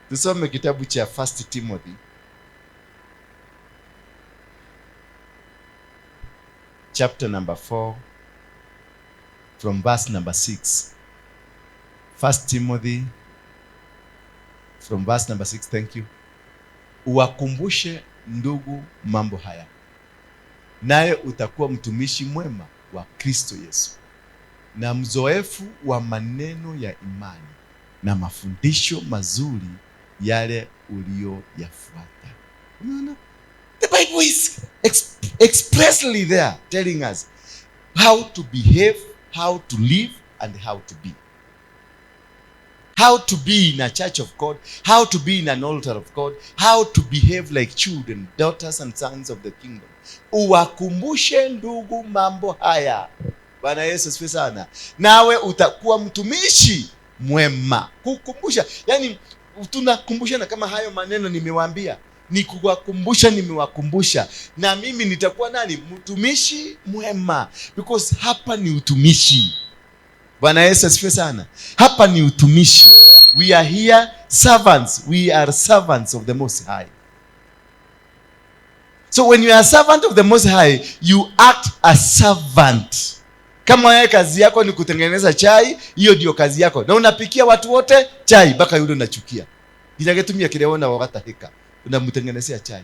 Tusome kitabu cha First Timothy chapter number 4 from verse number 6. First Timothy from verse number 6, thank you. Uwakumbushe ndugu mambo haya, naye utakuwa mtumishi mwema wa Kristo Yesu na mzoefu wa maneno ya imani na mafundisho mazuri yale uliyoyafuata. Umeona? The Bible is expressly there telling us how to behave, how to live and how to be. How to be in a church of God, how to be in an altar of God, how to behave like children, daughters and sons of the kingdom. Uwakumbushe ndugu mambo haya. Bwana Yesu asifiwe sana. Nawe utakuwa mtumishi mwema. Kukumbusha, yani tunakumbushana kama hayo maneno nimewaambia. Ni kuwakumbusha, nimewakumbusha. Na mimi nitakuwa nani? Mtumishi mwema. Because hapa ni utumishi. Bwana Yesu asifiwe sana. Hapa ni utumishi. We are here servants. We are servants of the Most High. So when you are a servant of the Most High, you act as servant. Kama wewe kazi yako ni kutengeneza chai, hiyo ndio kazi yako. Na unapikia watu wote chai mpaka yule unachukia. Nginya gĩtumia kĩrĩa wona wagatahĩka, unamtengenezea chai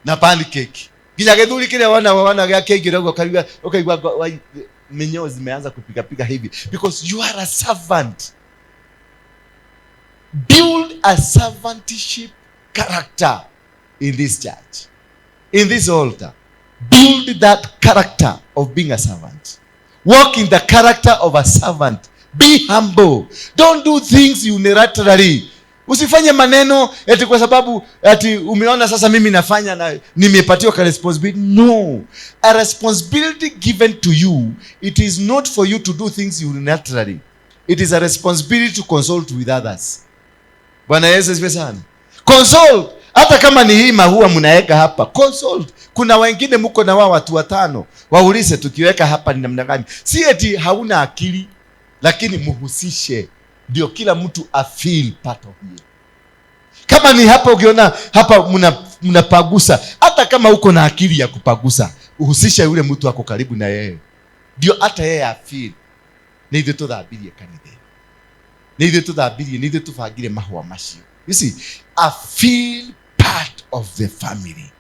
na pancake. Nginya gĩthuri kĩrĩa wona wona gĩa kĩingĩ ũguo ũkaigua, ũkaigua minyoo zimeanza kupiga piga hivi, because you are a servant. Build a servantship character in this church, in this altar. Build that character of being a servant. Walk in the character of a servant. Be humble. Don't do things unilaterally. Usifanye maneno eti kwa sababu ati umeona sasa mimi nafanya na nimepatiwa ka responsibility. No. A responsibility given to you, it is not for you to do things unilaterally. It is a responsibility to consult with others. Bwana Yesu asifiwe sana. Consult. Hata kama ni hii maua mnaweka hapa, consult. Kuna wengine mko na wao watu watano, waulize tukiweka hapa ni namna gani. Si eti hauna akili, lakini muhusishe ndio kila mtu a feel part of you. Kama ni hapa ukiona hapa mnapagusa, hata kama uko na akili ya kupagusa, uhusishe yule mtu ako karibu na yeye, ndio hata yeye a feel. Nĩ ithuĩ tũthambirie kanitha, nĩ ithuĩ tũthambirie, nĩ ithuĩ tũbangire mahũa macio. You see, a feel part of the family.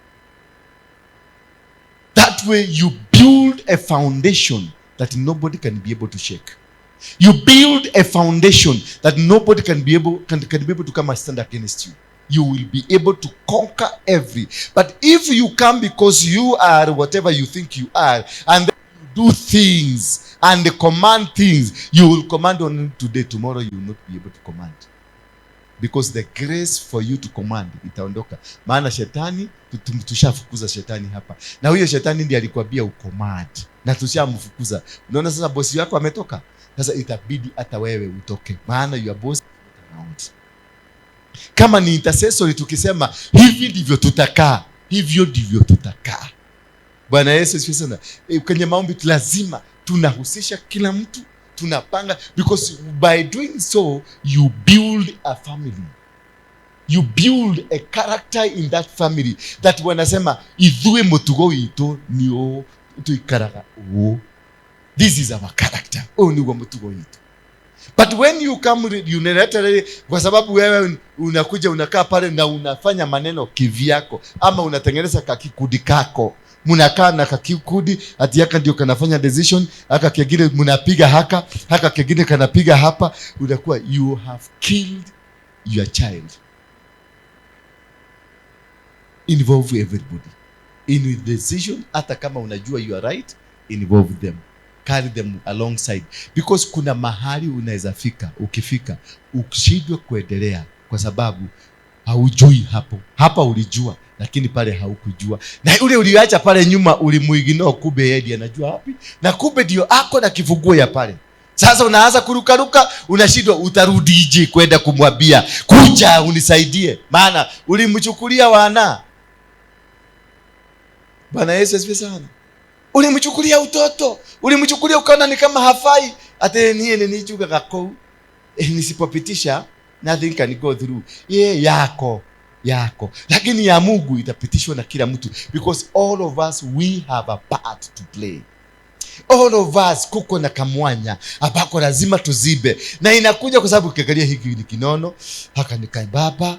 That way you build a foundation that nobody can be able to shake. You build a foundation that nobody can be able to come and stand against you. You will be able to conquer every. But if you come because you are whatever you think you are, and then you do things and command things, you will command only today. Tomorrow you will not be able to command. Because the grace for you to command itaondoka. Maana shetani, tushafukuza shetani hapa. Na huyo shetani ndiye alikwambia ucommand. Na tushamfukuza. Unaona sasa bosi wako ametoka? Sasa itabidi hata wewe utoke. Maana your boss is not around. Kama ni intercessory tukisema hivi ndivyo tutakaa, hivyo ndivyo tutakaa. Bwana Yesu asifiwe sana. Kwenye maombi lazima tunahusisha kila mtu, tunapanga, because by doing so you build a family. You build a character in that family that wanasema ithuĩ mũtugo witũ ni ũũ, tuikaraga ũũ. This is our character. Ũyũ nĩguo mũtugo witũ. But when you come unilaterally, kwa sababu wewe unakuja unakaa pale na unafanya maneno kivyako, ama unatengeneza kakikundi kako, mnakaa na kakikundi ati haka ndio kanafanya decision, haka kengine mnapiga haka, haka kengine kanapiga hapa, unakuwa you have killed your child. Involve everybody in the decision. Hata kama unajua you are right, involve them, carry them alongside, because kuna mahali unaweza fika, ukifika ukishindwe kuendelea kwa sababu haujui hapo. Hapa ulijua lakini pale haukujua, na ule uliacha pale nyuma ulimuignore, kumbe yeye ndiye anajua wapi, na kumbe ndio ako na kifunguo ya pale. Sasa unaanza kurukaruka, unashindwa utarudije kwenda kumwambia kuja unisaidie, maana ulimchukulia wana. Bwana Yesu asifiwe sana. Ulimchukulia utoto, ulimchukulia ukaona ni kama hafai. Ate niye ninijuga kou, nisipopitisha nothing can go through. Ye yako yako, lakini ya Mungu itapitishwa na kila mtu, because all of us we have a part to play. All of us kuko na kamwanya ambako lazima tuzibe, na inakuja kwa sababu ukiangalia hiki ni kinono, haka ni kebaba,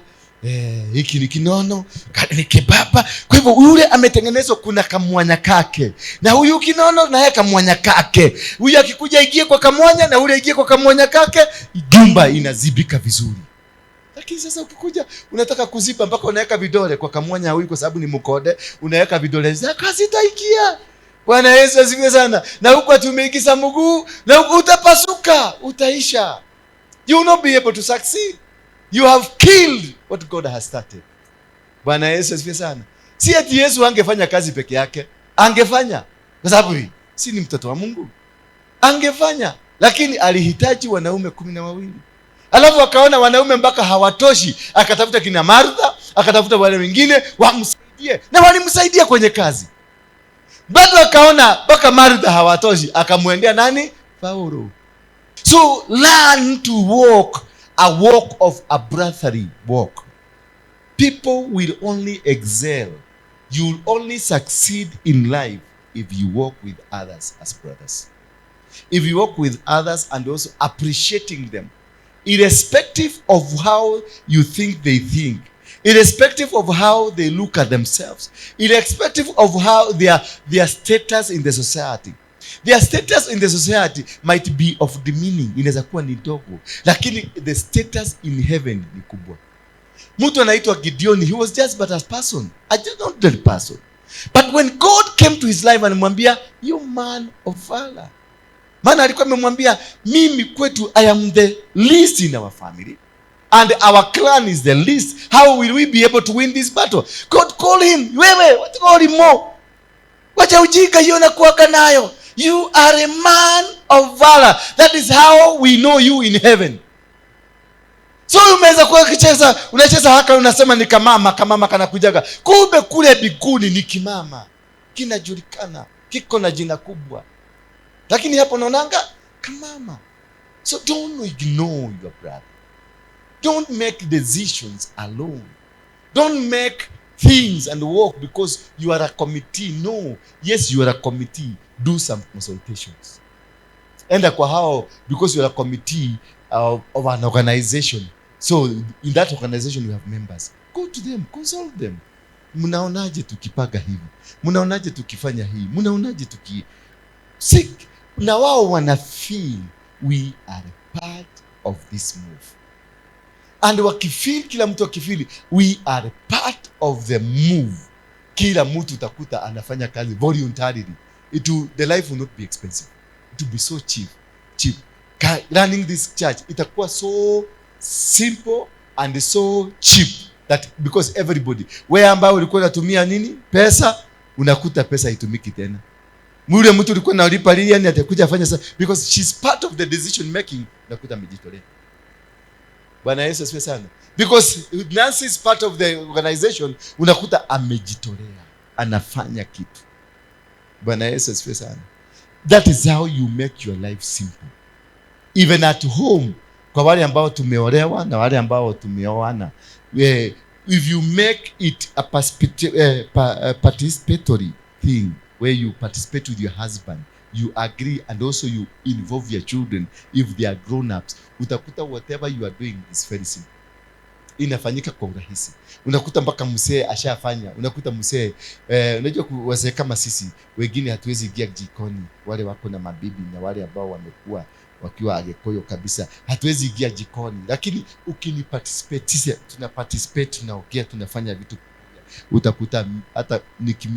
hiki ni kinono, ni kebaba. Kwa hivyo yule ametengenezwa, kuna kamwanya kake, na huyu kinono na yeye kamwanya kake. Huyu akikuja ingie kwa kamwanya na yule ingie kwa kamwanya kake, jumba inazibika vizuri. Lakini sasa ukikuja unataka kuziba mpaka unaweka vidole kwa kamwanya huyu, kwa sababu ni mkode, unaweka vidole zako hazitaingia. Bwana Yesu asifiwe sana. Na huku ati umeingiza mguu na huku utapasuka, utaisha. You will not be able to succeed. You have killed what God has started. Bwana Yesu asifiwe sana. Si ati Yesu angefanya kazi peke yake, angefanya kwa sababu si ni mtoto wa Mungu, angefanya, lakini alihitaji wanaume 12. Alafu akaona wanaume mpaka hawatoshi, akatafuta kina Martha, akatafuta wale wengine wamsaidie, na walimsaidia kwenye kazi. Bado akaona mpaka Martha hawatoshi, akamwendea nani? Paulo. So learn to walk a walk of a brotherly walk. People will only excel. You will only succeed in life if you walk with others as brothers. If you walk with others and also appreciating them, irrespective of how you think they think, irrespective of how they look at themselves, irrespective of how their status in the society. Their status in the society might be of demeaning, inaweza kuwa ni ndogo, lakini the status in heaven ni kubwa. Mtu anaitwa Gideon, he was just but a person, a just ordinary person. But when God came to his life alimwambia, you man of valor. Maana alikuwa amemwambia, mimi kwetu I am the least in our family and our clan is the least. How will we be able to win this battle? God called him, wewe, what call him more? Wacha ujinga hiyo nakuaga nayo. You are a man of valor. That is how we know you in heaven. So umeweza kuwa ukicheza, unacheza haka unasema ni kamama, kamama kanakujaga. Kumbe kule biguni ni kimama. Kinajulikana, kiko na jina kubwa. Lakini hapo unaonanga kamama. So don't ignore your brother. Don't make decisions alone. Don't make things and work because you are a committee. No. Yes, you are a committee. Do some consultations. Enda kwa hao because you are a committee of an organization. So in that organization you have members. Go to them, consult them. Mnaonaje tukipaga hivi? Mnaonaje tukifanya hii? Mnaonaje tuki seek? Na wao wana feel we are part of this move. And wakifeel, kila mtu akifeel we are part of the move, kila mtu utakuta anafanya kazi voluntarily. The life will not be expensive. It will be so cheap. Cheap. Running this church itakuwa so simple and so cheap that because everybody, wewe ambao ulikuwa unatumia nini pesa, unakuta pesa haitumiki tena. Yule mtu ulikuwa unalipa Lilian atakuja afanye sasa because she's part of the decision making, unakuta amejitolea. Bwana Yesu asifiwe sana. Because Nancy is part of the organization, unakuta amejitolea, anafanya kitu. Bwana Yesu asifiwe sana. That is how you make your life simple. Even at home, kwa wale ambao tumeolewa na wale ambao tumeoana, if you make it a participatory thing where you participate with your husband, you agree and also you involve your children if they are grown-ups, utakuta whatever you are doing is very simple. Inafanyika kwa urahisi. Unakuta mpaka mzee ashafanya. Unakuta mzee, unajua wazee kama sisi wengine hatuwezi ingia jikoni, wale wako na mabibi na wale ambao wamekuwa wakiwa Agikuyu kabisa, hatuwezi ingia jikoni, lakini ukiniparticipate, tuna participate, tunaongea, tunafanya vitu, utakuta hata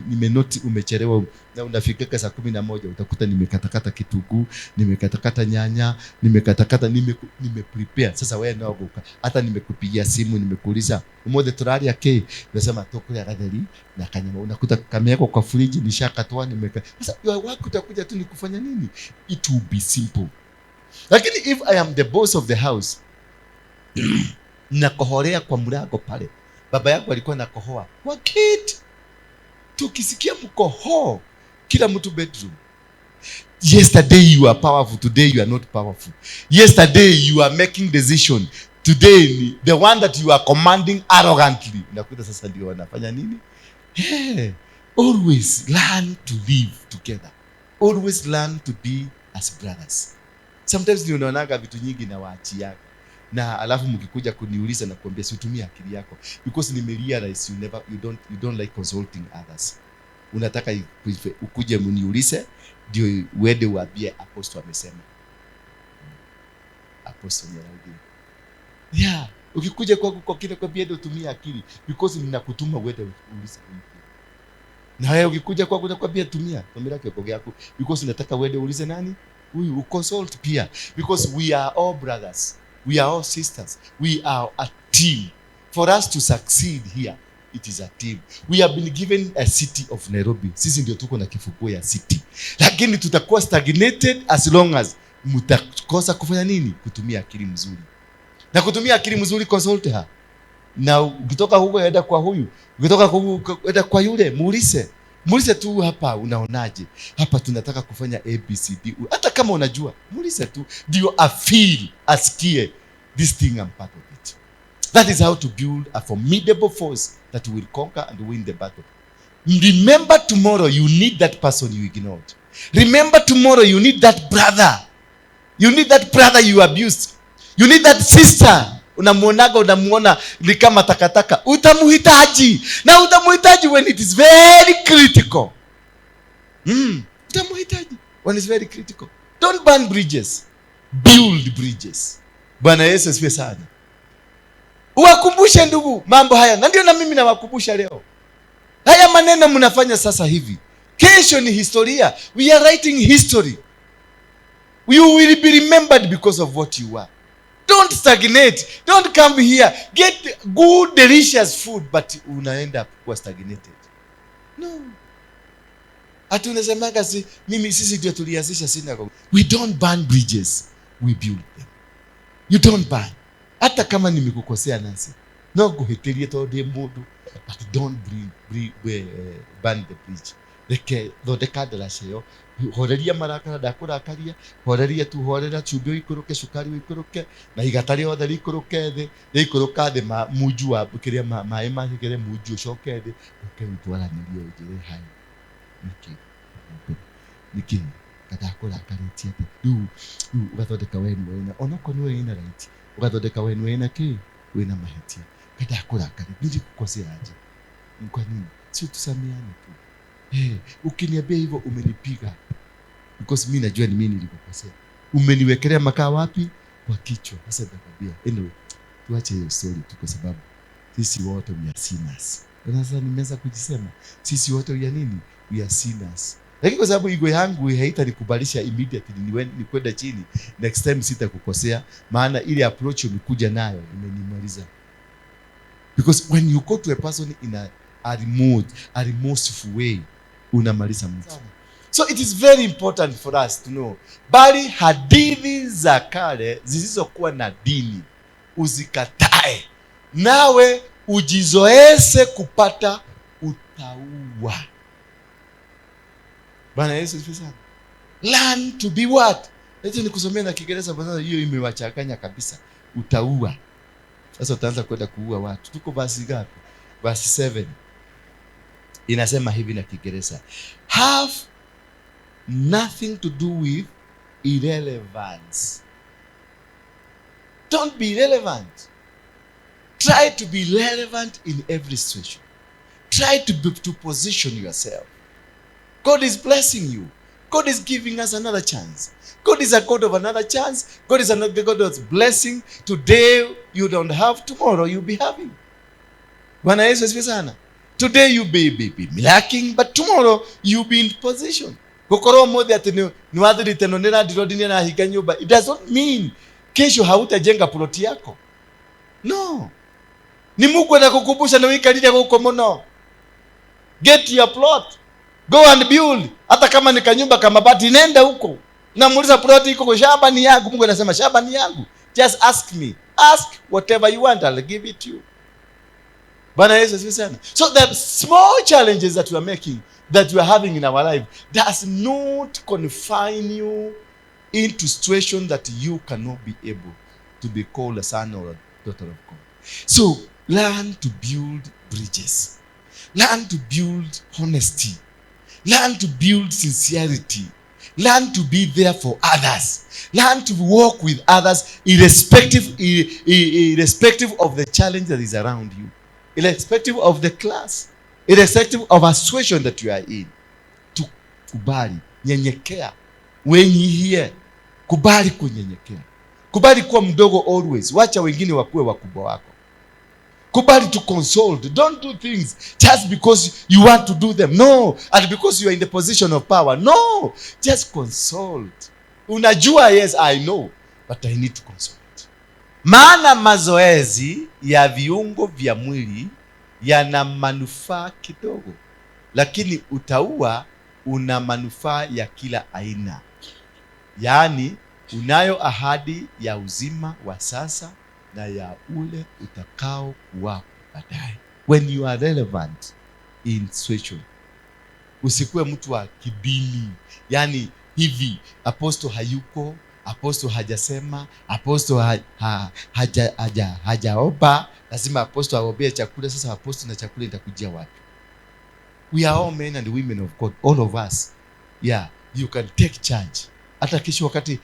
nimenoti umechelewa na unafikaka saa 11, utakuta nimekatakata kitunguu, nimekatakata nyanya, nimekatakata, nime prepare. Sasa wewe ndio uka hata nimekupigia simu nimekuuliza umuthi turaria ki, unasema tukuria gatheri na kanyama, unakuta kamewekwa kwa friji, nishakatoa nimeka. Sasa your work utakuja tu ni kufanya nini? It will be simple. Lakini if I am the boss of the house, nakoholea kwa mlango pale. Baba yangu alikuwa nakohoa kwa gate. Tukisikia mkohoo, kila mtu bedroom. Yesterday you are powerful, today you are not powerful. Yesterday you are making decision, today the one that you are commanding arrogantly. Unakuta sasa ndio wanafanya nini? Yeah. Always learn to live together. Always learn to be as brothers. Sometimes ni unaonaga vitu nyingi na waachiaga. Na alafu mkikuja kuniuliza na kuambia siutumie akili yako, because nimerealize you never, you don't like consulting others. Unataka ukuje mniulize ndio uende uambie apostle amesema. Apostle Nyaraugi. Yeah, ukikuja kwangu kwa kile kwa biende utumie akili, because ninakutuma uende uulize huyu pia. Na wewe ukikuja kwangu nakwambia tumia tumia kioko gyaku, because nataka uende uulize nani? Huyu uconsult pia, because we are all brothers. We are all sisters. We are a team. For us to succeed here, it is a team. We have been given a city of Nairobi. Sisi ndio tuko na kifunguo ya city. Lakini tutakuwa stagnated as long as mtakosa kufanya nini? Kutumia akili mzuri. Na kutumia akili mzuri, consult her. Na ukitoka huko enda kwa huyu, ukitoka huko enda kwa yule, muulize. Muulize tu, hapa unaonaje? Hapa tunataka kufanya ABCD. Hata kama unajua, muulize tu ndio afeel, asikie this thing, I'm part of it. That is how to build a formidable force that will conquer and win the battle. Remember tomorrow you need that person you ignored. Remember tomorrow you need that brother. You need that brother you abused. You need that sister. Unamuonaga, unamuona ni kama takataka. Utamuhitaji. Na utamuhitaji when it is very critical. Utamuhitaji when it's very critical. Don't burn bridges. Build bridges. Bwana Yesu asifiwe sana. Uwakumbushe ndugu mambo haya. Na ndio na mimi nawakumbusha leo. Haya maneno mnafanya sasa hivi, kesho ni historia. We are writing history. You will be remembered because of what you are. Don't stagnate. Don't come here. Get good delicious food, but unaenda kuwa stagnated. No. Ati unasemaga si mimi, sisi ndio tulianzisha synagogue. We don't burn bridges. We build them. You don't burn. Hata kama nimekukosea nasi, no nguhĩtĩrie tondũ ndĩ mũndũ, but don't burn the bridge. Reke thondeka ndaraca ĩyo, horeria marakara, ndakũrakaria, horeria tu, horera, cumbĩ ũikũrũke, cukari ũikũrũke, na igata rĩothe rĩikũrũke thĩ, rĩikũrũka thĩ, munju wa kĩrĩa maĩ makĩre munju ũcoke thĩ, ũke rĩu twaranĩrie, ũnjĩre hai, nĩkĩ nĩkĩ ndakũrakarĩtie atĩa. Rĩu ũgathondeka we nĩwe wĩna, onokorwo nĩwe wĩna right, ũgathondeka we nĩwe wĩna kĩ, wĩna mahĩtia, ndakũrakarĩtie, nilikukosea aje? Kwa nini? Sio tusameane tu? Hey, ukiniambia hivyo umenipiga, because mi najua ni mimi nilikukosea. Umeniwekelea makaa wapi? Kwa kichwa. Sasa nitakwambia, anyway, tuache hiyo story tu kwa sababu sisi wote we are sinners. Sasa nimeanza kujisema, sisi wote we are nini? We are sinners. Lakini kwa sababu ego yangu haitanikubalisha immediately ni kwenda chini, next time sitakukosea, maana ile approach umekuja nayo imenimaliza. Because when you go to a person in a remorseful way, unamaliza mtu. So it is very important for us to know, bali hadithi za kale zisizokuwa na dini uzikatae, nawe ujizoeze kupata utauwa. Bwana Yesu asifiwe sana. Learn to be what? Eti nikusomea na Kiingereza, bwana, hiyo imewachanganya kabisa. Utaua. Sasa utaanza kwenda kuua watu. Tuko verse ngapi? Verse 7. Inasema hivi na Kiingereza: Have nothing to do with irrelevance. Don't be irrelevant. Try to be relevant in every situation. Try to position yourself. God is blessing you. God is giving us another chance. God is a God of another chance. God is another God of blessing. Today you don't have, tomorrow you'll be having. Bwana Yesu asifiwe sana. Today you may be lacking, but tomorrow you'll be in position. Gukorwo umuthi ati ni wathirite no ni landlord ni arahinga nyumba, it does not mean kesho hautajenga ploti yako. No. Ni Mungu anakukumbusha na wikarire guko muno. Get your plot. Go and build. Hata kama ni kanyumba kama bati, nenda huko. Namuuliza ploti iko kwa shamba ni yangu. Mungu anasema shamba ni yangu. Just ask me. Ask whatever you want, I'll give it to you. Bwana Yesu asifiwe sana. So the small challenges that we are making, that we are having in our life, does not confine you into situation that you cannot be able to be called a son or a daughter of God. So learn to build bridges. Learn to build honesty. Learn to build sincerity. Learn to be there for others. Learn to walk with others irrespective of the challenge that is around you. Irrespective of the class. Irrespective of a situation that you are in. Tukubali, nyenyekea. Wenyihie. Kubali kunyenyekea. Kubali kuwa mdogo always. Wacha wengine wakuwe wakubwa wako. Kubali to consult. Don't do things just because you want to do them. No. And because you are in the position of power. No. Just consult. Unajua, yes, I know. But I need to consult. Maana mazoezi ya viungo vya mwili yana manufaa kidogo, lakini utauwa una manufaa ya kila aina. Yaani unayo ahadi ya uzima wa sasa na ya ule utakao kuwapo baadaye. When you are relevant in situation, usikuwe mtu wa kidini, yaani hivi apostle hayuko, apostle hajasema, apostle hajaomba, lazima apostle aombee chakula. Sasa apostle na chakula itakujia wapi? We are all men and women of God, all of us. Yeah, you can take charge. Hata kesho wakati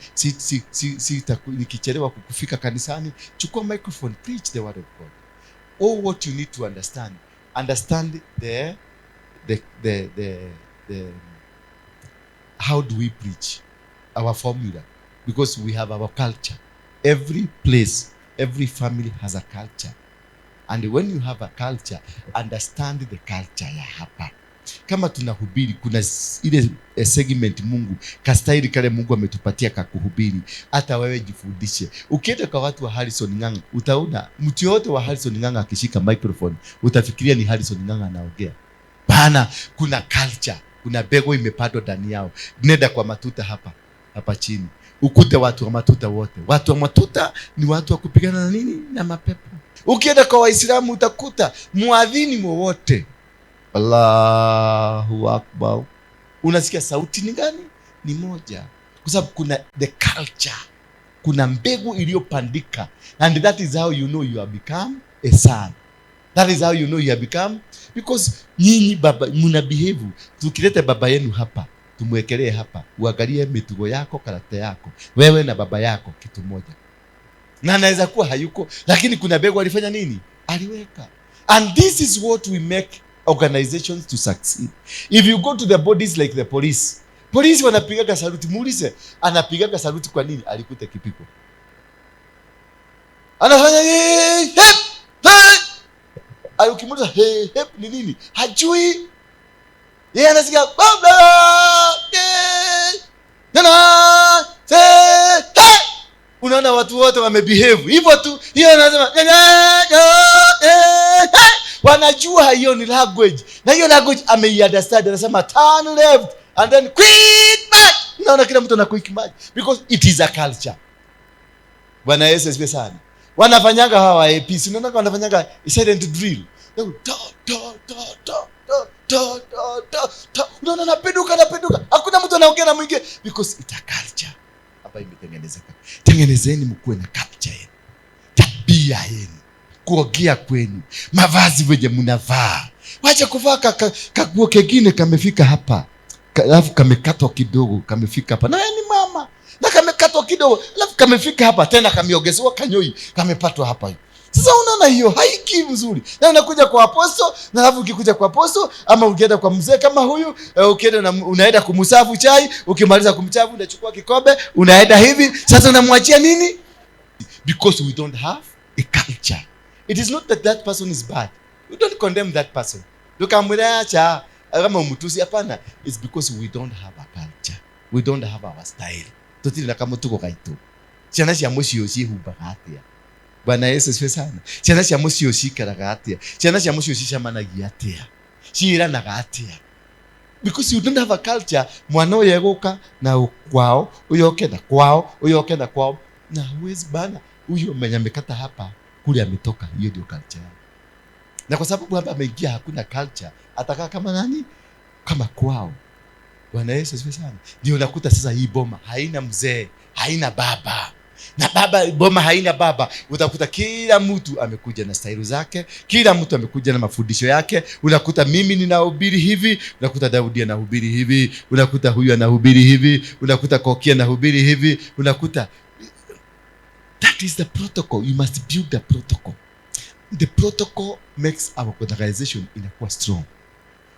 nikichelewa kufika kanisani, chukua microphone, preach the word of God. All what you need to understand, understand the how do we preach, our formula, because we have our culture. Every place, every family has a culture. And when you have a culture, understand the culture ya hapa. Kama tunahubiri, kuna ile segment Mungu, kastahili kale Mungu ametupatia kakuhubiri. Hata wewe jifundishe. Ukienda kwa watu wa Harrison Ng'ang'a, utaona mtu yote wa Harrison Ng'ang'a akishika microphone, utafikiria ni Harrison Ng'ang'a anaongea. Bana, kuna culture, kuna mbegu imepandwa ndani yao. Nenda kwa matuta hapa chini, ukute watu wa matuta wote. Watu wa matuta ni watu wa kupigana na nini? Na mapepo. Ukienda kwa Waislamu utakuta muadhini wowote, Allahu Akbar, unasikia sauti ni gani? Ni moja. Kwa sababu kuna the culture, kuna mbegu iliyopandika, and that is how you know you have become a son. That is how you know you have become, because nyinyi baba mna behave. Tukilete baba yenu hapa, tumwekelee hapa, uangalie mitugo yako, karakta yako, wewe na baba yako kitu moja. Na anaweza kuwa hayuko, lakini kuna mbegu alifanya nini? Aliweka. And this is what we make organizations to succeed. If you go to the bodies like the police, police wanapigaga saluti, muulize anapigaga saluti kwa nini? Alikuta kipigo. Anafanya hep, hep. Ay, ukimuuliza he, hep ni nini? Hajui. Yeye anasikia baba, na, se, he. Unaona watu wote wamebehave hivyo tu. Hiyo anasema nya, nya, he. Wanajua hiyo ni language. Na hiyo language ameiunderstand. Anasema turn left and then quick march. Unaona kila mtu ana quick march because it is a culture. Bwana Yesu asifiwe sana. Wanafanyanga hawa APC, unaona wanafanyanga silent drill. To, to, to, to, to, to, to, to, to. Unaona napinduka, napinduka. Hakuna mtu anaongea na mwingine because it's a culture. Hapa imetengenezeka. Tengenezeni mkuwe na culture yenu. Tabia yenu. Kuongea kwenu. Mavazi wenye mnavaa. Wacha kuvaa kaguo kengine kamefika hapa. Alafu kamekatwa kidogo, kamefika hapa. Na yeye ni mama. Na kamekatwa kidogo, alafu kamefika hapa tena kameongezewa kanyoi, kamepatwa hapa. Sasa unaona hiyo haiki mzuri. Na unakuja kwa apostle, na alafu ukikuja kwa apostle ama ukienda kwa mzee kama huyu, ukienda na, unaenda kumsafu chai, ukimaliza kumchafu unachukua kikombe, unaenda hivi. Sasa unamwachia nini? Because we don't have a culture. It is not that that person is bad. We don't condemn that person. Tukamwacha kama umutusi, hapana. It's because we don't have a culture. We don't have our style. Tutiri na kama tuko kaitu. Ciana cia muciĩ ciĩhumbaga atĩa? Bwana Yesu asifiwe sana. Ciana cia muciĩ cikaraga atĩa? Ciana cia muciĩ cicemanagia atĩa? Ciĩranaga atĩa? Because you don't have a culture, mwana ũyũ egũka na kwao, ũyũ oke na kwao, ũyũ oke na kwao. Na huwezi bana, huyo mwenye amekata hapa kule ametoka, hiyo ndio culture yao. Na kwa sababu hapa ameingia hakuna culture, atakaa kama nani? Kama kwao. Bwana Yesu asifiwe sana. Ndio unakuta sasa hii boma haina mzee, haina baba. Na baba, boma haina baba, utakuta kila mtu amekuja na staili zake, kila mtu amekuja na mafundisho yake. Unakuta mimi ninahubiri hivi, unakuta Daudi anahubiri hivi, unakuta huyu anahubiri hivi, unakuta Koki anahubiri hivi, unakuta that is the protocol. You must build the protocol. The protocol makes our organization inakuwa strong.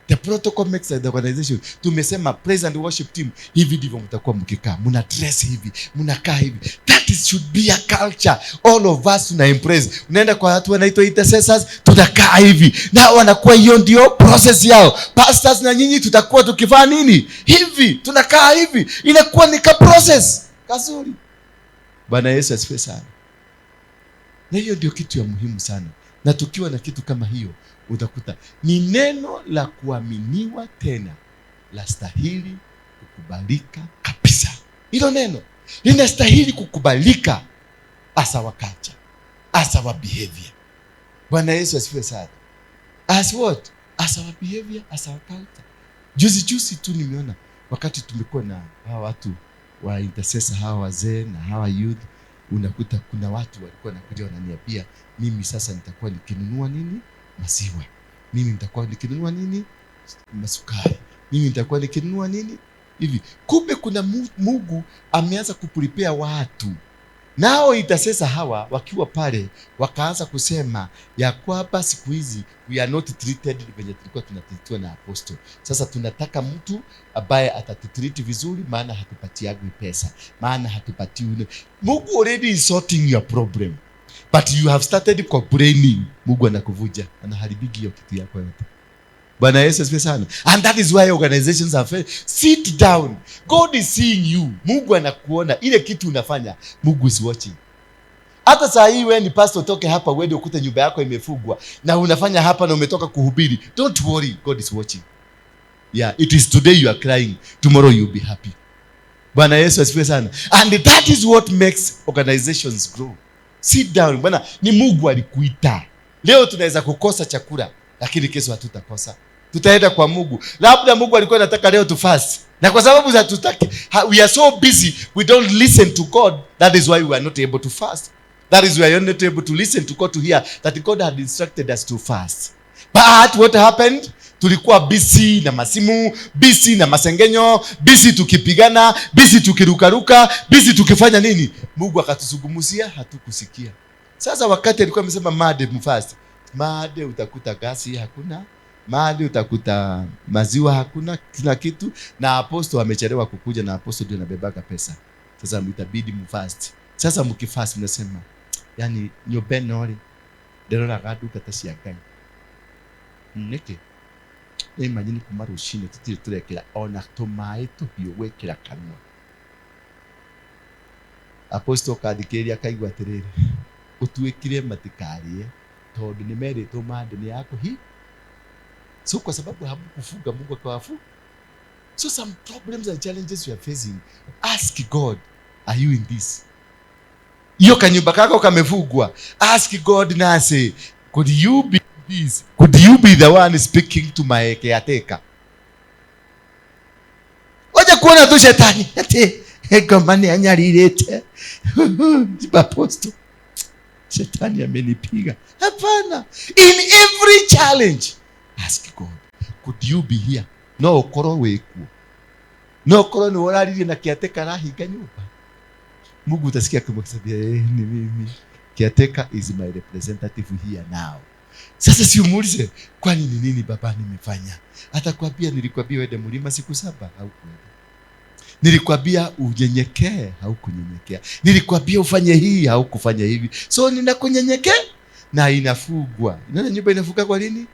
The protocol makes the organization. Tumesema praise and worship team, hivi ndivyo mtakuwa mkikaa, mna dress hivi, mnakaa hivi. That is, should be a culture. All of us tuna embrace. Unaenda kwa watu wanaitwa intercessors, tunakaa hivi. Na wanakuwa hiyo ndio process yao. Pastors na nyinyi tutakuwa tukifanya nini? Hivi, tunakaa hivi. Inakuwa ni ka process kazuri. Bwana Yesu asifiwe sana. Na hiyo ndio kitu ya muhimu sana. Na tukiwa na kitu kama hiyo, utakuta ni neno la kuaminiwa tena lastahili kukubalika kabisa. Hilo neno linastahili kukubalika as our culture, as our behavior. Bwana Yesu asifiwe sana. As what? As our behavior, as our culture. Juzi juzi tu nimeona wakati tumekuwa na hawa watu wa intercessor, hawa wazee na hawa youth, unakuta kuna watu walikuwa wanakuja wananiambia, mimi sasa nitakuwa nikinunua nini? Maziwa. Mimi nitakuwa nikinunua nini? Masukari. Mimi nitakuwa nikinunua nini? Hivi. Kumbe kuna Mungu ameanza kuprepare watu. Nao intercessor hawa wakiwa pale wakaanza kusema ya kwamba siku hizi we are not treated venye tulikuwa tunatreatiwa na apostle. Sasa tunataka mtu ambaye atatutreat vizuri, maana hatupatiagwi pesa, maana hatupatiwi. Mungu already is sorting your problem, but you have started complaining. Mungu anakuvuja, anaharibiki hiyo kitu yako yote. Bwana Yesu asifiwe sana. And that is why organizations are failed. Sit down. God is seeing you. Mungu anakuona ile kitu unafanya. Mungu is watching. Hata saa hii wewe ni pastor, utoke hapa uende ukute nyumba yako imefungwa na unafanya hapa na umetoka kuhubiri. Don't worry, God is watching. Yeah, it is today you are crying. Tomorrow you'll be happy. Bwana Yesu asifiwe sana. And that is what makes organizations grow. Sit down. Bwana, ni Mungu alikuita. Leo tunaweza kukosa chakula, lakini kesho hatutakosa. Tutaenda kwa Mungu. Labda Mungu alikuwa anataka leo tufast. Na kwa sababu hatutaki, we are so busy, we don't listen to God. That is why we are not able to fast. That is why we are not able to listen to God, to hear that God had instructed us to fast. But what happened? Tulikuwa busy na masimu, busy na masengenyo, busy tukipigana, busy tukirukaruka, busy tukifanya nini? Mungu akatuzungumzia, hatukusikia. Sasa wakati alikuwa amesema Monday mfast, Monday utakuta gasi hakuna, Monday utakuta maziwa hakuna, kila kitu, na apostle amechelewa kukuja, na apostle ndio anabebaga pesa. Sasa itabidi mfast. Sasa mkifast mnasema, yani nyũmba ĩno rĩ, ndĩroraga ndungata cia Ngai. Nĩkĩ? Nĩ imagine kuma rũcinĩ tũtirĩ tũrekĩra ona tũmaĩ tũhiũ gwĩkĩra kanua. Apostle kathikĩrĩria akaigua atĩrĩrĩ, gũtuĩkire matikarĩe tondũ nĩ merĩtwo Monday nĩ ya kũhi. So kwa sababu hamkufunga, Mungu akawafu. So some problems and challenges you are facing, ask God, are you in this? Hiyo kanyumba kako kamefungwa. Ask God nase, could you be this? Could you be the one speaking to my caretaker? Wacha kuona tu shetani ati ngoma ni anyaririte. Apostle, shetani amenipiga. Hapana. In every challenge, ask God, could you be here? No ukorwo wikuo. No ukorwo ni uraririe na caretaker arahinga nyumba. Mungu utasikia akimwambia, ni mimi. Caretaker is my representative here now. Sasa si umuulize, kwani ni nini baba nimefanya? Atakwambia nilikwambia uende mlima siku 7, haukuenda. Nilikwambia unyenyekee, haukunyenyekea. Nilikwambia ufanye hii, haukufanya hivi. So ninakunyenyekea na inafugwa. Unaona nyumba inafuga kwa nini?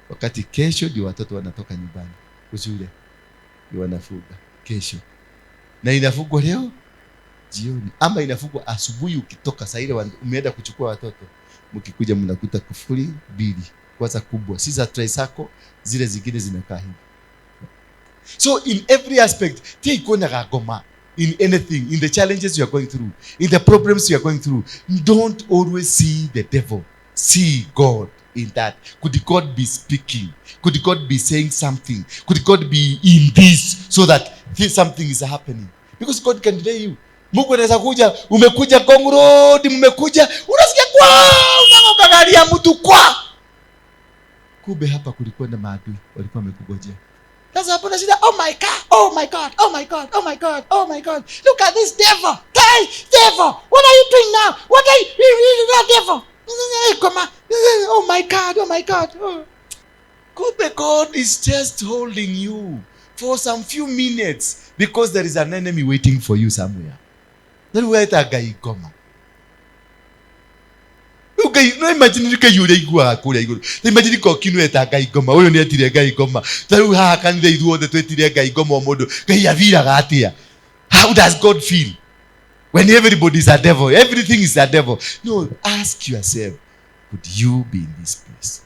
Wakati kesho ndio watoto wanatoka nyumbani shule. Ndio wanafuga kesho. Na inafugwa leo jioni, ama inafugwa asubuhi ukitoka saa ile umeenda kuchukua watoto. Mkikuja mnakuta kufuli mbili kwanza kubwa, si za tricycle, zile zingine zinakaa hivi. So in every aspect, take ngoma in anything, in the challenges you are going through, in the problems you are going through, don't always see the devil. See God in that. Could God be speaking? Could God be saying something? Could God be in this so that something is happening? Because God can delay you. Mungu anaweza kuja, umekuja Ngong Road, mmekuja, unasikia kwa, unaangalia mtu kwa. Kumbe hapa kulikuwa na maadui walikuwa wamekungojea. Sasa hapo na shida, oh my God, oh my God, oh my God, oh my God, oh my God. Look at this devil. Hey, devil, what are you doing now? What are you, devil? Come on. Oh my God, oh my God. Oh. Kumbe God is just holding you for some few minutes because there is an enemy waiting for you somewhere. Rĩu weta Ngai ngoma. Rĩu Ngai, no imagine Ngai ũrĩa aiguaga kũrĩa igũrũ. Ta imagine Koki eta Ngai ngoma, ũyũ nĩ etire Ngai ngoma. Ta rĩu haha kanitha ithuothe twĩtire Ngai ngoma o mũndũ. Ngai abiraga atĩa? How does God feel? When everybody is a devil, everything is a devil. No, ask yourself, could you be in this place?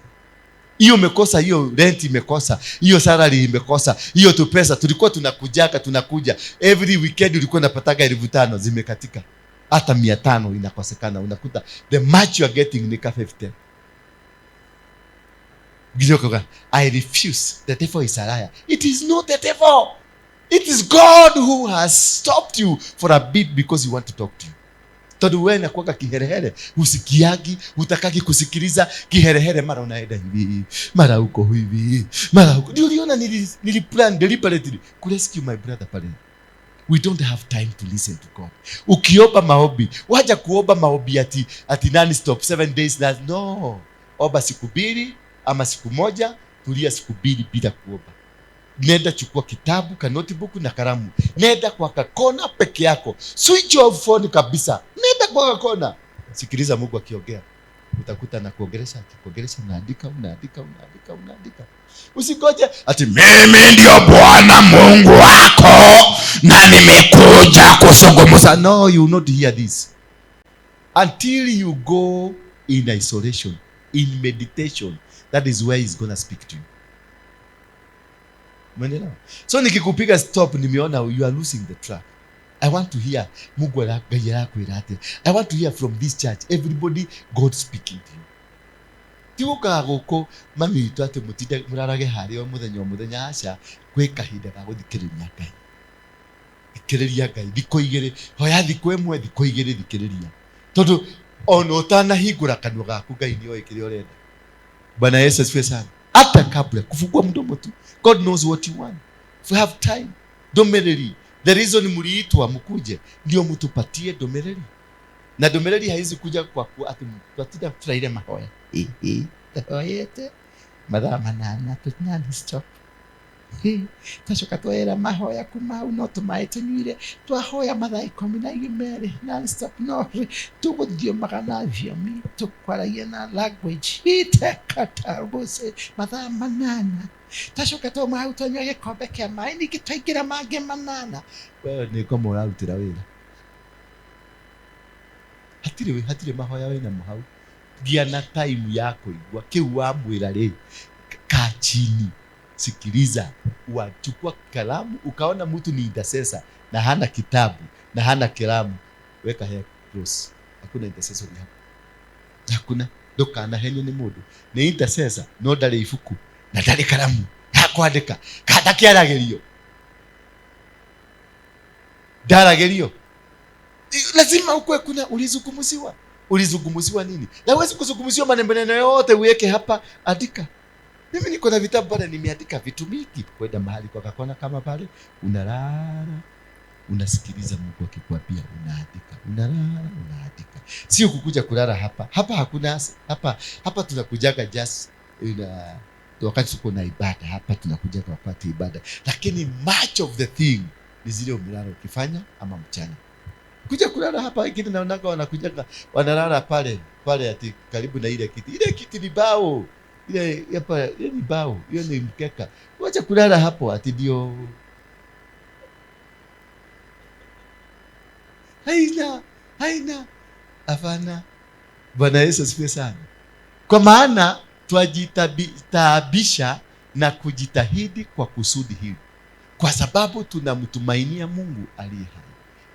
Hiyo umekosa, hiyo rent imekosa, hiyo salary imekosa, hiyo tu pesa tulikuwa tunakujaka, tunakuja every weekend ulikuwa unapataga 5,000 zimekatika, hata 500 inakosekana. Unakuta the much you are getting ni ka 50. Gijokoga, I refuse. The devil is a liar. It is not the devil. It is God who has stopped you for a bit because he want to talk to you. Tondu wewe nakuwaga kiherehere, usikiagi, utakagi kusikiliza kiherehere, mara unaenda hivi, mara uko hivi, mara uko. Ndio uliona nili plan deliberately ku rescue my brother pale. We don't have time to listen to God. Ukiomba maombi, waja kuomba maombi ati nani stop 7 days that no. Omba siku mbili ama siku moja, tulia siku mbili bila kuomba. Nenda chukua kitabu, ka notebook na kalamu. Nenda kwa kakona peke yako. Switch off phone kabisa. Nenda kwa kakona. Sikiliza Mungu akiongea. Utakuta na kuongelesha, akikuongelesha unaandika, unaandika, unaandika, unaandika. Usingoje ati mimi ndio Bwana Mungu wako na nimekuja kuzungumza. No, you will not hear this until you go in isolation, in meditation. That is where he's gonna speak to you. Umeelewa? So nikikupiga stop, nimeona you are losing the track. I want to hear Mungu Ngai arakwĩra atĩa. I want to hear from this church, everybody, God speaking to you. Ti gũkaga gũkũ mami witũ atĩ mũtinde mũrarage harĩa o mũthenya o mũthenya, aca, gwĩ kahinda ga gũthikĩrĩria Ngai. Thikĩrĩria Ngai thikũ igĩrĩ, hoya thikũ ĩmwe, thikũ igĩrĩ, thikĩrĩria. Tondũ ona ũtanahingũra kanua gaku Ngai nĩoĩ kĩrĩa ũrenda. Bwana Yesu asifiwe sana. Hata kabla kufungua mdomo tu, God knows what you want. If you have time, ndomereri. The reason mliitwa mkuje ndio mtupatie ndomereri. Na ndomereri haizi kuja kwa ku ati twatinda turaire mahoya. Tũhoyete mathaa manana tũtinani stop. Twacoka twera mahoya kuma hau no tũmaĩ tũnyuire, twahoya mathaa ikũmi na merĩ non stop, no tũgũthiomaga na thiomi, tũkwaragia na language itekatagũcĩ mathaa manana, twacoka twauma hau twanyua gĩkombe kĩa maĩ, ningĩ twaingĩra mangĩ manana. Wewe nĩ ngoma ũrarutĩra wĩra. Hatirĩ mahoya wĩna mo hau. Gĩa na time ya kũigua kĩu wamwĩra rĩ, kaa chini, sikiliza, wachukua kalamu. Ukaona mtu ni intercessor na hana kitabu na hana kalamu, weka hair close. Hakuna intercessor hapo, hakuna. Ndukanahenio nĩ mũndũ nĩ intercessor no ndarĩ ibuku na ndarĩ kalamu ya kwandĩka, kana kĩaragĩrio ndaragĩrio. Lazima ukue kuna ulizungumziwa. Ulizungumziwa nini? Na huwezi kuzungumziwa maneno yote uweke hapa, andika. Mimi niko na vitabu pale, nimeandika vitu mingi. Kwenda mahali kwa kakona kama pale, unalala, unasikiliza Mungu akikwambia, unaandika, unalala, unaandika. Sio kukuja kulala hapa. Hapa hakuna, hapa tunakujaga just ina, wakati tuko na ibada hapa tunakujaga wakati ibada. Lakini much of the thing ni zile umelala ukifanya ama mchana. Kuja kulala hapa, wengine naonaga wanakujaga wanalala pale pale ati karibu na ile kiti. Ile kiti ni bao. Ile hapa ile ni bao, hiyo ni mkeka. Wacha kulala hapo ati ndio. Haina. Hapana. Bwana Yesu asifiwe sana. Kwa maana twajitaabisha na kujitahidi kwa kusudi hili. Kwa sababu tunamtumainia Mungu aliye hai,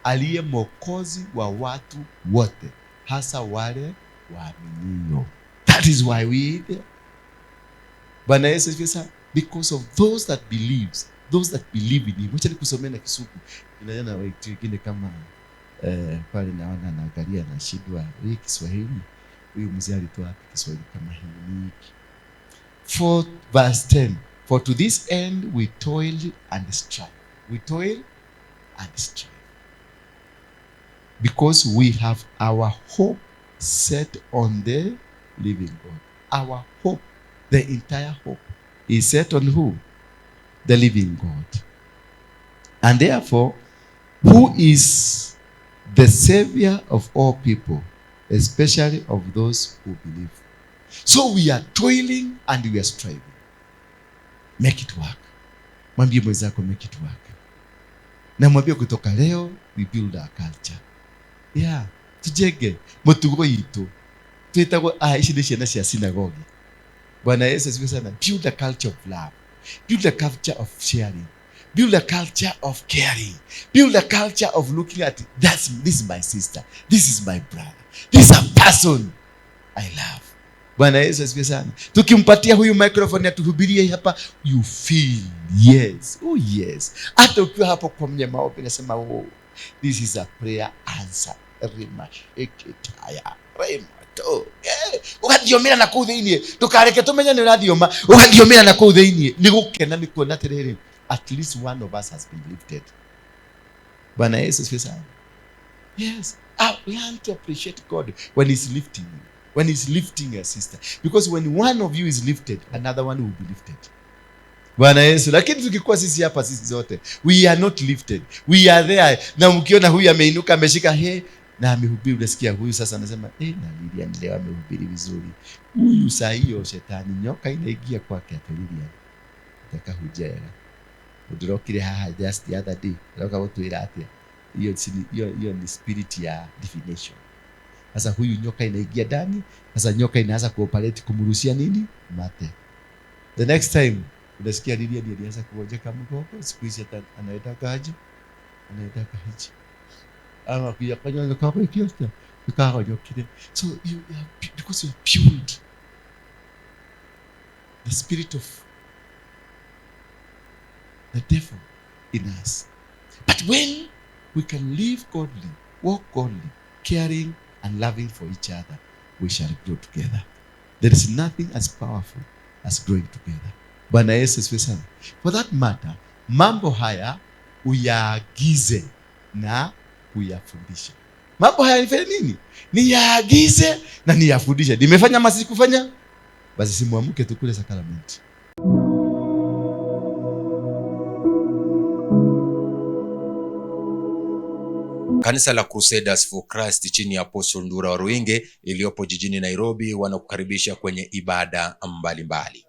aliye mwokozi wa watu wote, hasa wale waaminio. That is why we there. Bwana Yesu asifiwe sana. Because of those that believes, those that believe in him. Wacha nikusomee na Kisugu. Inaona watu wengine kama pale naona anaangalia anashindwa hii Kiswahili. Huyu mzee alitoa wapi Kiswahili kama hii hiki? 4 verse 10. For to this end we toil and strive. We toil and strive. Because we have our hope set on the living God. Our hope, the entire hope, is set on who? The living God. And therefore, who is the Savior of all people, especially of those who believe. So we are toiling and we are striving. Make it work. Mwambie mwenzako, make it work. Na mwambie kutoka leo, we build our culture. Yeah, tujenge mutugo itu. Twitagwo ici nĩ ciana cia synagogue. Bwana Yesu asifiwe sana. Build a culture of love. Build a culture of sharing. Build a culture of caring. Build a culture of looking at this is my sister. This is my brother. This is a person I love. Bwana Yesu asifiwe sana. Tukimpatia huyu microphone atuhubirie hapa, you feel yes. Oh yes. Hata ukiwa hapo kwa mwenye maombi nasema, oh, this is a prayer answer. Rima sheketaya. Rima to. Ugathiomera na kuu thiini. Ndukareke tumenye ni urathioma. Ugathiomera na kuu thiini. Ni gukena ni kuona atiriri. At least one of us has been lifted. Bwana Yesu asifiwe sana. Yes. I learn to appreciate God when he's lifting you. When he's lifting your sister. Because when one of you is lifted, another one will be lifted. Bwana Yesu. Lakini tukikuwa sisi hapa sisi zote, we are not lifted. We are there. Na mkiona huyu ameinuka ameshika he na amehubiri, unasikia huyu sasa anasema, na Lilian leo amehubiri vizuri. Huyu saa hiyo shetani nyoka inaingia kwake ati Lilian. Atakahujera. Ndurokire haha just the other day. Roka gutwira atia. Hiyo ni spirit ya divination. Sasa huyu nyoka inaingia ndani, sasa nyoka inaanza kuoperate kumrushia nini? Mate. The next time unasikia Lilian alianza kuonjeka mgongo, siku hizi hata anaenda kaji. Anaenda kaji. Ama kuya kanya kwa kiosta. Tukahonyokire. So you are, because you are pulled the spirit of the devil in us. But when we can live godly, walk godly, caring and loving for each other, we shall grow together. There is nothing as powerful as growing together. Bwana Yesu asifiwe sana. For that matter, mambo haya uyaagize na kuyafundisha. Mambo haya nifanye nini? Niyaagize na niyafundishe. Nimefanya ama sikufanya? Basi simuamke tukule sakramenti. Kanisa la Crusaders for Christ chini ya Apostle Ndura Waruinge iliyopo jijini Nairobi wanakukaribisha kwenye ibada mbalimbali.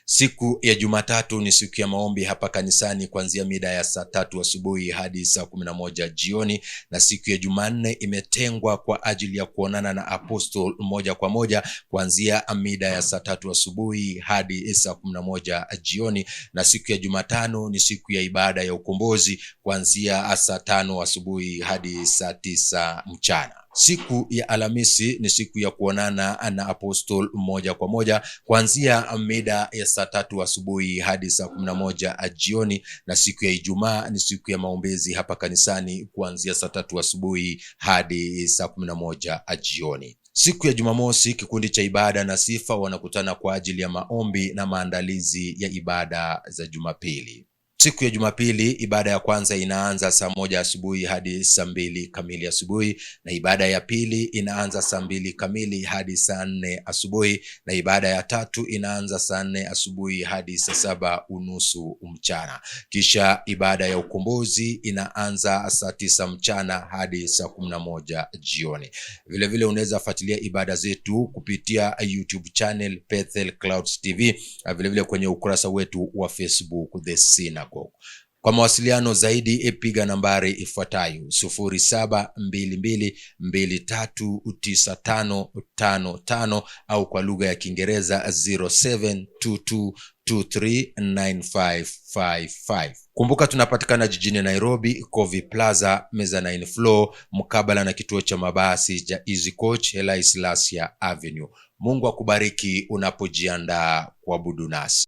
Siku ya Jumatatu ni siku ya maombi hapa kanisani kuanzia mida ya saa 3 asubuhi hadi saa 11 jioni, na siku ya Jumanne imetengwa kwa ajili ya kuonana na Apostle moja kwa moja kuanzia mida ya saa 3 asubuhi hadi saa 11 jioni, na siku ya Jumatano ni siku ya ibada ya ukombozi kuanzia saa 5 asubuhi hadi saa 9 mchana. Siku ya Alhamisi ni siku ya kuonana na Apostle moja kwa moja kuanzia mida ya saa 3 asubuhi hadi saa 11 jioni, na siku ya Ijumaa ni siku ya maombezi hapa kanisani kuanzia saa 3 asubuhi hadi saa 11 jioni. Siku ya Jumamosi kikundi cha ibada na sifa wanakutana kwa ajili ya maombi na maandalizi ya ibada za Jumapili. Siku ya Jumapili ibada ya kwanza inaanza saa 1 asubuhi hadi saa 2 kamili asubuhi, na ibada ya pili inaanza saa 2 kamili hadi saa 4 asubuhi, na ibada ya tatu inaanza saa 4 asubuhi hadi saa 7:30 mchana. Kisha ibada ya ukombozi inaanza saa 9 mchana hadi saa 11 jioni. Vile vile unaweza fuatilia ibada zetu kupitia YouTube channel Bethel Clouds TV, na vile vile kwenye ukurasa wetu wa Facebook The Synagogue. Kwa mawasiliano zaidi piga nambari ifuatayo 0722239555 au kwa lugha ya Kiingereza 0722239555. Kumbuka tunapatikana jijini Nairobi, Kovi Plaza, Mezzanine Floor, mkabala na kituo cha mabasi cha Easy Coach, Haile Selassie Avenue. Mungu akubariki unapojiandaa kuabudu nasi.